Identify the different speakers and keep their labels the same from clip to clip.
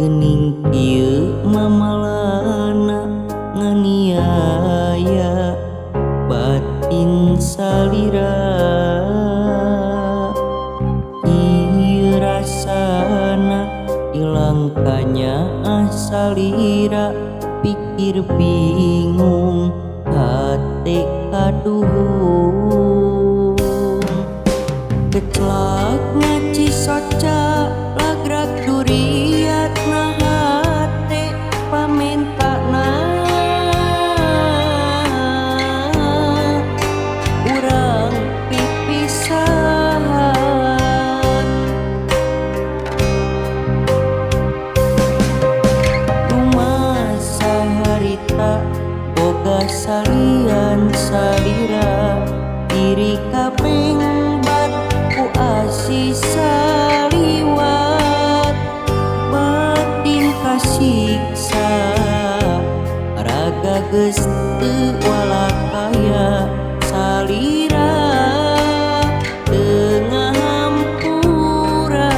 Speaker 1: Geuning kieu mamalana nganiaya batin salira. Ieu rasana ilang kanyaah salira, pikir bingung hate kaduhung. Kecelak ngaci soca lagrak duriat na hate pamentana. Urang pipisahan rumasa harita boga salian salira, diri kapengbat ku asih saliwat. Batin kasiksa raga geus teu walakaya, salira teu ngahampura.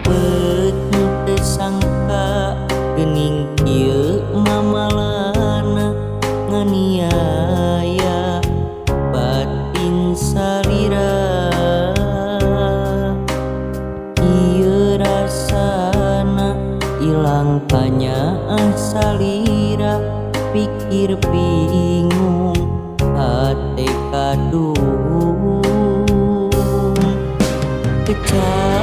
Speaker 1: Beut teu sangka geuning kieu mamalana nganiaya batin salira. Ieu rasana ilang kanyaah salira, pikir bingung hate kaduhung. Kecak